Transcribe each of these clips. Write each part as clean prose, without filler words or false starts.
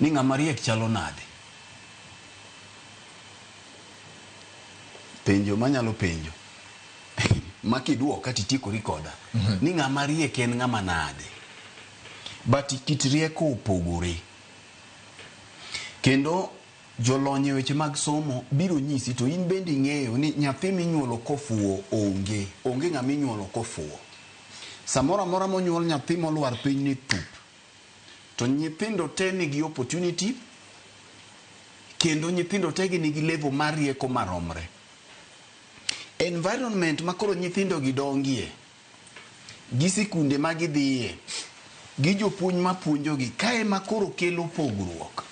Ni ng'ama riek chalo nade? Penjo manyalo penjo ma kiduoka titiekori koda. Ni ng'ama riek en ng'ama nade? But kit rieko opogore. Kendo jolony e weche mag somo biro nyisi to in bende ing'eyo ni nyathi minyuolo kofuwo onge. Onge ng'ama inyuolo kofuwo. Samoro amora monyuol nyathi molwar piny ni thup. To nyithindo te nigi opportunity kendo nyithindo te gi nigi level mar rieko maromre. Environment ma koro nyithindo gi dongie, gi sikunde ma gidhiye, gi jopuonj ma puonjogi, kae ma koro kelo pogruok.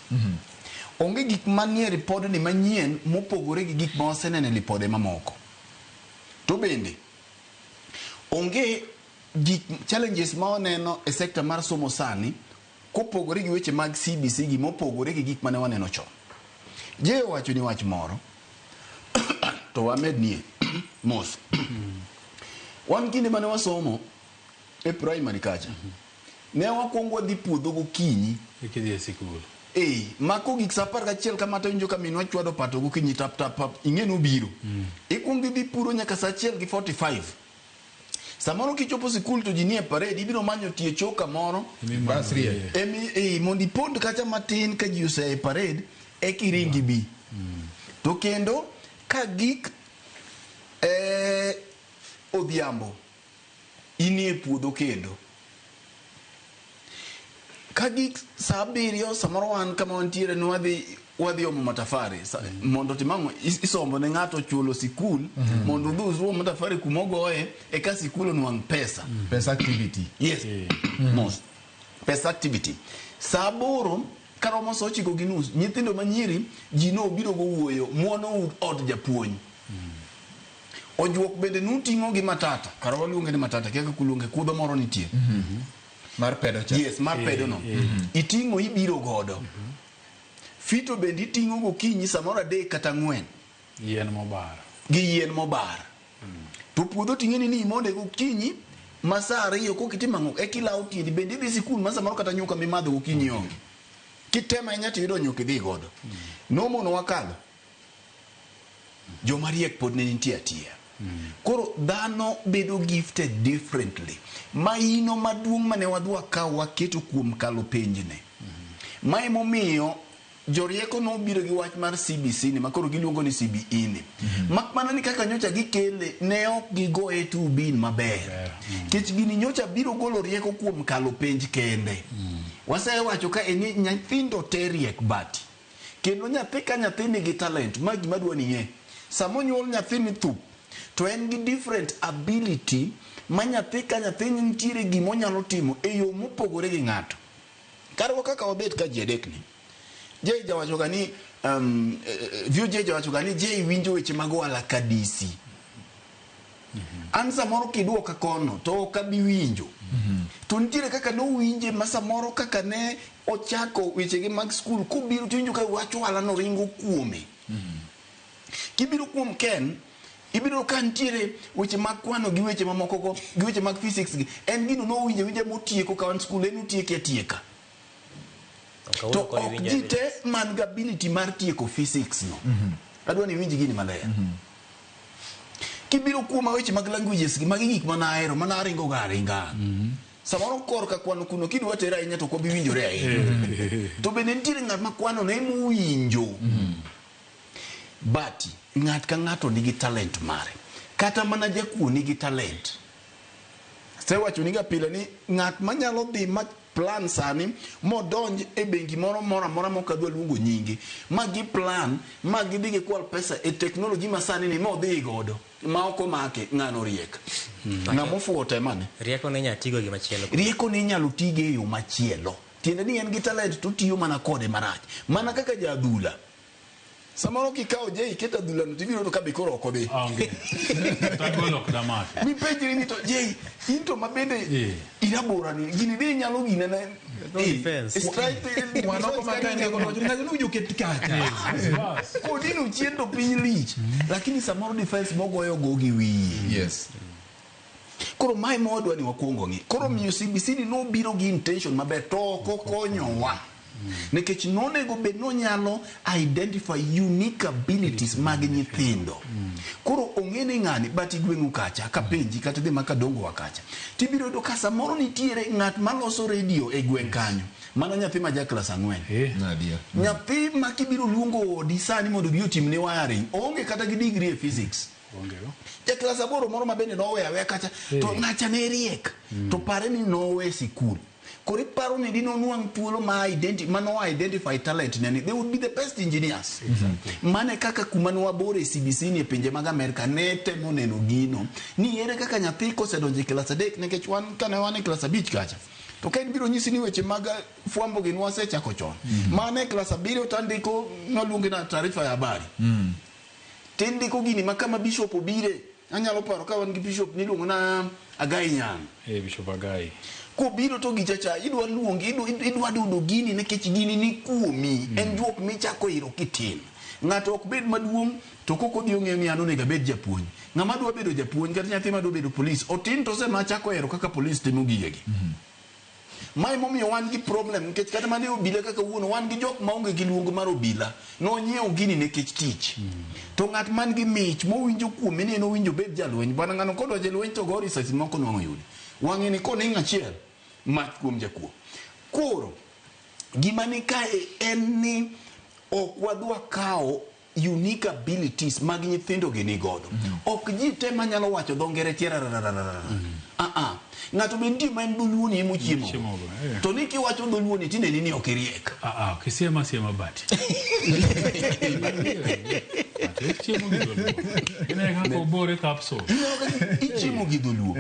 Onge gik manie ripodni manyien mopogore gi gik ma waseneno e lipode mamoko. To bende, onge gik challenges ma waneno e sector mar somo sani kopogore gi weche mag CBC gi mopogore gi gik mane waneno chon. Je owacho ni wach moro to wamed nie mos. Wan kinde mane wasomo e primary kacha, ne wakwongo wadhi puodho gokinyi. Kidhi e sikul. Ee, ma kogik saa 11 kama to iwinjo ka minwa chwado pato gokinyi tap tap tap, ing'e nobiro. Ikwongo idhi puro nyaka saa 1 gi 45. Samoro kichopo sikul to ji nie parade, ibiro manyo tie choo kamoro. Emi, mondo ipond kacha matin ka ji osea e parade, eka iring ibi. To kendo ka gik odhiambo, inie puodho kendo. Ka gik saa 7 samoro wan kama wantiere ni wadhi omo matafari mondo otim ang'o? Isombo ne ng'ato chulo sikul mondo udhi usom matafari kuma ogoye eka sikul onwang' pesa. Pesa activity. Yes. Mos. Pesa activity. Saa 8 karomo saa 9:30 nyithindo manyiri ji nobiro go wuoyo muono od japuonj. Ojuok bende nuting'o gi matata. Kara waluonge ni matata kaka kuluonge kudho moro nitie. Mar pedo cha. Yes, mar pedo no. Iting'o ibiro godo. Fito bende iting'o gokinyi samoro 3 kata 4. Yien mobar. Gi yien mobar. To puodho ting'eni ni imonde gokinyi ma saa 2 kokitimo ang'o eka ilawo tiendi bende idhi sikul ma samoro kata nyuka mimadho gokinyi onge. Kitemo ahinya tiyudo nyuka idhi godo. Nomono wakalo. Joma riek pod ne nitie atiya. Koro dhano bedo gifted differently. Maino maduong' mane wadhi wakawo waketo kuom kalo penjne. Ma emomiyo jorieko nobiro gi wach mar CBC ni makoro giluongo ni CBE ni. Mak mana ni kaka nyocha gikele ne ok gigoye tubin maber. Kech gini nyocha biro golo rieko kuom kalo penj kende. Wasewacho ka en ni nyithindo te riek bati. Kendo nyathi ka nyathi nigi talent, ma gima adwa ni ing'e. Sama onyuol nyathi ni thup, to en gi different ability ma nyathi ka nyathi nitiere gima onyalo timo e yo mopogore gi ng'ato. Karwa kaka wabet ka ji adek ni, Jay jawacho ga ni, VOJ jawacho ga ni Jay winjo weche mag ohala ka DC. An samoro kiduoka kono to ok abi winjo. To nitiere kaka nowinje ma samoro kaka ne ochako wechege mag skul kobiro to iwinjo ka wach ohala no ringo kuome. Kibiro kuom Ken, ibiro ka nitiere weche mag kwano gi weche mamoko go, gi weche mag physics gi. En gino nowinjo awinja motieko ka wan skul, en otieke atieka. To ok ji te man gi ability mar tieko physics no. Adwa ni iwinj gini maler. Kibiro kuoma weche mag languages gi, magi gik mana ahero, mana aringo ga aringa. Samoro korka kwano kuno kidwa tera ahinya to ok wabi winjore ahinya. To bende nitiere ng'at ma kwano ne mowinjo. But ng'at ka ng'ato nigi talent mare. Kata mana jakuo nigi talent. Asewacho ni ga pile ni ng'at manyalo dhi ma plan sani modonj e bengi moro moro amora mok adwa luongo nyinge ma gi plan ma gidhi gikwal pesa e teknoloji ma sani ni modhi godo ma ok omake ng'ano riek. Ng'ama ofuwo temane. Rieko ne inyalo tigo gi machielo. Rieko ne inyalo tigo e yo machielo. Tiende ni en gi talent to otiyo mana kode marach. Mana kaka ja adhula. Samoro kikawo Jay iketo adhula no tibiro yudo ka be koro ok odhi. Onge. Kata gol ok damaki. Mipenjri ni to Jay in to mabende irabora ni gini be inyalo gine ne No defense. Strike Mwanoko makende kono wacho ni ng'ato nowinjo ket kacha. Bas. Kodino chien to piny lich. Lakini samoro defense mogoyo go gi wiye. Yes. Koro mae ma wadwa ni wakwongo ng'i. Koro miyo CBC ni nobiro gi intention maber to ok okonyowa. Nikech nonego bed nonyalo identify unique abilities mag nyithindo. Koro ong'e ni ng'ani but igweng'u kacha kapenji kata dhi ma Kadongo wa kacha. Tibiro yudo ka samoro nitiere ng'at maloso radio e gweng' kanyo. Mano nyathi ma ja klas 4. Nadia. Nyathi ma kibiro luongo odi sani mondo obi otimni wiring, oonge kata gi degree e physics. Onge go. Ja klas 8 moro ma bende noweyo aweya kacha to ng'acha ne riek to pare ni nowe sikul. Koro iparo ni dinonwang' thuolo ma mano identify talent ne ni they would be the best engineers. Mane kaka kuma ne wabore e CBC ni e pinje mag Amerika ne temo neno gino ni ere kaka nyathi kosedonjo e klas 3 nikech wan kane wan e klas 5 kacha to ka in biro nyisi ni weche mag fwambo gi nwasechako chon. Mane e klas 7 to andiko nwaluonge na taarifa ya habari. Tindiko gini ma kama bishop obire anyalo paro ka wan gi bishop niluongo na Agai Nyang'. Bishop Agai. Kobiro to gicha cha idwa luongi idwa dudo gini nikech gini ni kuomi. En juok michako iro kitin. Ng'ato ok bed maduong' to kok odhi ong'eyo ni an onego abed japuonj. Ng'ama dwa bedo japuonj kata nyathi madwa bedo polis otin to osema chako hero kaka polis timo gigegi. Mae momiyo wan gi problem nikech kata mana e obila kaka wuono wan gi jok maonge gi luong mar obila nonyiewo gini nikech tich. To ng'at man gi mich mowinjo kuome ni en owinjo obed jalweny bwana ng'ano kodonjo e lweny to go risasi moko nwang'o yudi. Wang'e ni koning' achiel mach kuom jakuo. Koro gima ni kae en ni ok wadwa kawo unique abilities mag nyithindo gi ni godo. Ok ji te manyalo wacho dho ngere tiera rarararara. Ng'ato be nitie ma en dholuo ni ema ochiemo. Chiemo go, eh. To ni kiwacho dholuo ni tineni ni ok iriek. Kisiema siema bati. Ati chiemo gi dholuo. Ineno kaka obore capsule. Ichiemo gi dholuo.